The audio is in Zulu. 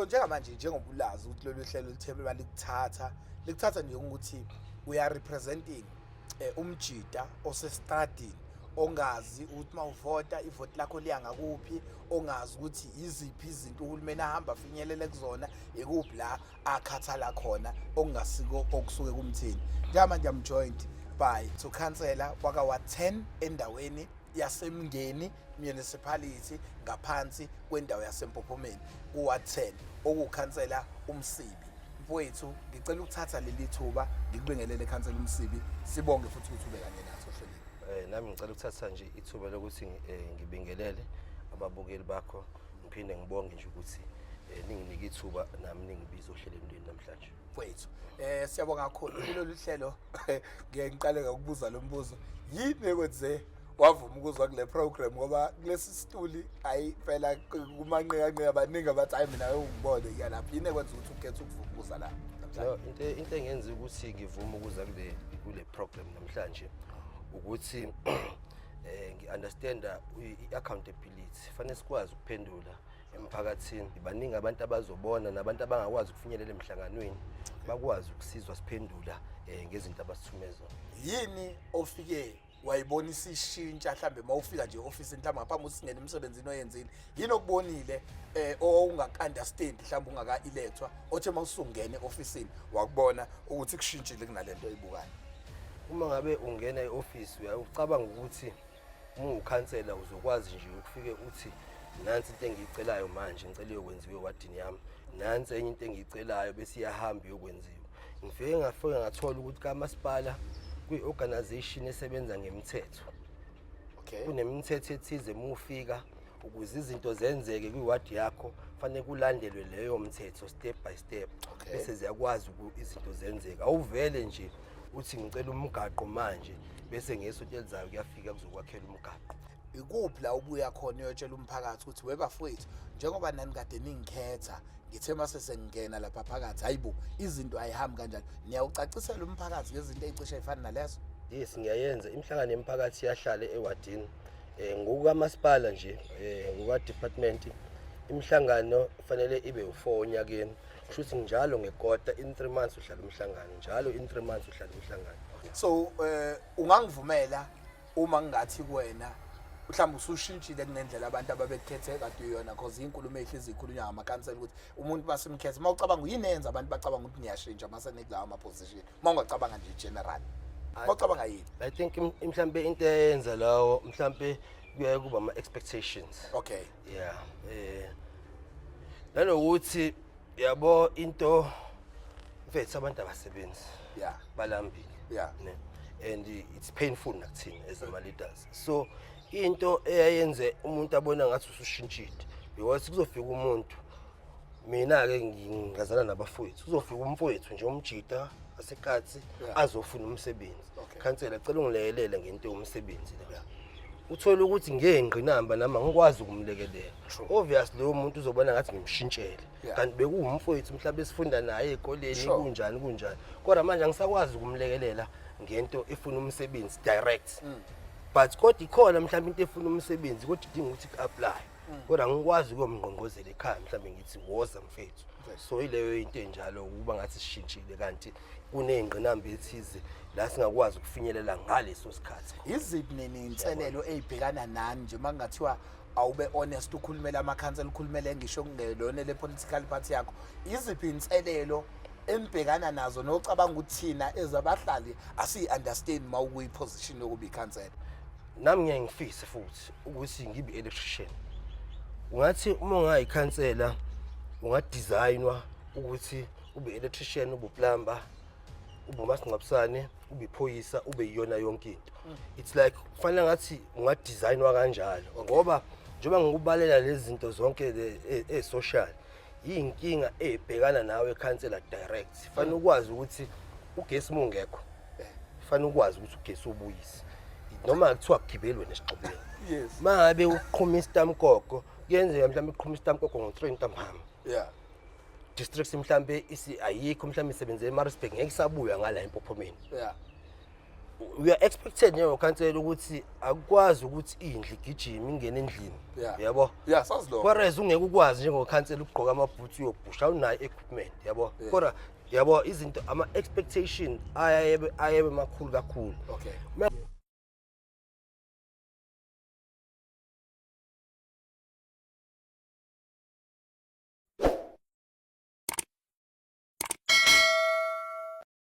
Njengamanje, njengoba ulazi ukuthi lolu hlelo lithembe balikuthatha likuthatha nje ukuthi we are representing umjida osestradini ongazi ukuthi mawuvota ivoti lakho liya ngakuphi, ongazi ukuthi iziphi izinto uhulumeni ahamba afinyelele kuzona, ikuphi la akhathala khona okungasiko okusuke kumthini. Njengamanje I'm joined by to councillor waka 10 endaweni yaseMngeni Municipality ngaphansi kwendawo yaseMpophomeni kuwa 10, okukhansela uMsibi. Mfowethu, ngicela ukuthatha leli thuba ngikubingelele, khansela uMsibi, sibonge futhi ukuthi ube kanye nathi ohlelweni. Nami ngicela ukuthatha nje ithuba lokuthi ngibingelele ababukeli bakho, ngiphinde ngibonge nje ukuthi ninginike ithuba nami ningibize ohlelweni lwenu namhlanje. Mfowethu, siyabonga kakhulu kulolu hlelo. Ngeke ngiqale ngokubuza lo mbuzo: yini ekwenze wavuma ukuzwa kule program? Ngoba kulesi situli, hayi phela, kumanqika baningi abathi, "Hayi, mina ungibone iya lapha." Yini ekwenza ukuthi ukhethe ukuvuma ukuza la namhlanje? No, into engenza ukuthi ngivume ukuza kule program namhlanje ukuthi ngi-understanda i-accountability. Fanele sikwazi ukuphendula emphakathini. Baningi abantu abazobona nabantu abangakwazi ukufinyelela emhlanganweni, bakwazi ukusizwa siphendula ngezinto abasithume zona. Yini ofike wayibona isishintsha mhlambe mawufika nje e-ofisini, mhlawumbe ngaphambi ukuthi singene emsebenzini oyenzile? Yini okubonile owawungaka-understand mhlawumbe ungaka-elethwa, othe mawusungena e-ofisini wakubona ukuthi kushintshile kunalento oyibukayo? Uma ngabe ungena e-ofisi, uyacabanga ukuthi uma uwukhansela uzokwazi nje ukufike uthi, "Nansi into engiyicelayo manje, ngicela iyokwenziwa ewadini yami, nansi enye into engiyicelayo," bese iyahamba iyokwenziwa. Ngifike ngafike ngathola ukuthi kamasipala kuyi-organization esebenza ngemithetho. Kunemithetho ethize uma ufika, ukuze izinto zenzeke kwiwadi yakho fanele kulandelwe leyo mthetho step by step, bese ziyakwazi izinto zenzeka. Awuvele nje uthi, "Ngicela umgaqo manje," bese ngesonto elizayo kuyafika kuzokwakhela umgaqo. Ikuphi la ubuya khona uyotshela umphakathi ukuthi, "Webafowethu, njengoba nani kade ningikhetha, ngithe mase sengingena lapha phakathi, hayibo, izinto ayihambi kanjalo"? Niyawucacisela umphakathi ngezinto ey'cishe ey'fana nalezo? Yes, ngiyayenza imihlangano yemiphakathi, iyahlala ewadini. Ngokukamasipala nje, ngoka-department, imihlangano kufanele ibe u-4 onyakeni. Kusho ukuthi njalo ngekota, in 3 months uhlala umhlangano, njalo in 3 months uhlala umhlangano. So ungangivumela uma ngingathi kuwena mhlawumbe usushintshile kunendlela abantu ababekukhethe kade uyona? Cause inkulumo ey'hlezi ikhulunywa ngamakhansela ukuthi umuntu basemkhethe, uma ucabanga, yini eyenza abantu bacabanga ukuthi niyashintsha mase nikulawo ama-position? Uma ungacabanga nje general, uma ucabanga, yini? I think mhlambe into eyenza lawo, mhlambe kuyaye kuba ama-expectations. Yeah, nanokuthi yabo into, mfethu, abantu abasebenzi, balambile, ne, and it's painful nakuthina as ama leaders. So into eyayenze umuntu abona ngathi usushintshile because kuzofika umuntu, mina ke ngingazana nabafowethu, kuzofika umfowethu nje, umjida asekathi, azofuna umsebenzi. "Khansela, cela ungilekelele ngento yomsebenzi la." Uthole ukuthi ngey'ngqinamba nami angikwazi ukumlekelela. Obvious loyo muntu uzobona ngathi ngimshintshele, kanti bekuwumfowethu mhlawumbe esifunda naye ey'koleni, kunjani kunjani, kodwa manje angisakwazi ukumlekelela ngento efuna umsebenzi direct. But kodwa ikhona mhlawumbe into efuna umsebenzi, kodwa idinga ukuthi ku-apply, kodwa angikwazi ukuyomngqongqozela ekhaya mhlawumbe ngithi, "Woza mfethu." So ileyo into enjalo, ukuba ngathi sishintshile kanti kuney'ngqinamba ethize la singakwazi ukufinyelela ngaleso sikhathi. Yiziphi nini inselelo ey'bhekana nani nje, uma kungathiwa awube honest, ukhulumele amakhansela, ukhulumele ngisho kungelona le political party yakho, iziphi inselelo enibhekana nazo nocabanga ukuthi thina ezabahlali asiyi-understand uma ukuyi-position yokuba ikhansela? Nami ngiyaye ngifise futhi ukuthi ngibe electrician. Ungathi uma ungayikhansela ungadesignwa ukuthi ube electrician, ube plumber, ube umasingcwabisane, ube iphoyisa, ube yiyona yonke into. It's like kufanele ngathi ungadesignwa kanjalo, ngoba njengoba ngikubalela lezi zinto zonke e-social, yinkinga ey'bhekana nawe khansela direct. Fanele ukwazi ukuthi ugesi uma ungekho, fanele ukwazi ukuthi ugesi ubuyise, noma kuthiwa kugibeli wena esixubeni. Uma ngabe uqhuma isitamkoko, kuyenzeka mhlawumbe uqhuma isitamkoko ngo-3 ntambama, district mhlambe isi ayikho, mhlawumbe isebenze eMaritzburg, ngeke isabuya ngala eMpophomeni. We are expected njengokhansela ukuthi akukwazi ukuthi indlu igijime ingene endlini. Yabo. Yeah, sazi lokho. Whereas ungeke ukwazi njengokhansela ukugqoka amabhutsi uyobhusha, awunayo equipment, yabo. Kodwa yabo izinto, ama expectation ayebe makhulu kakhulu.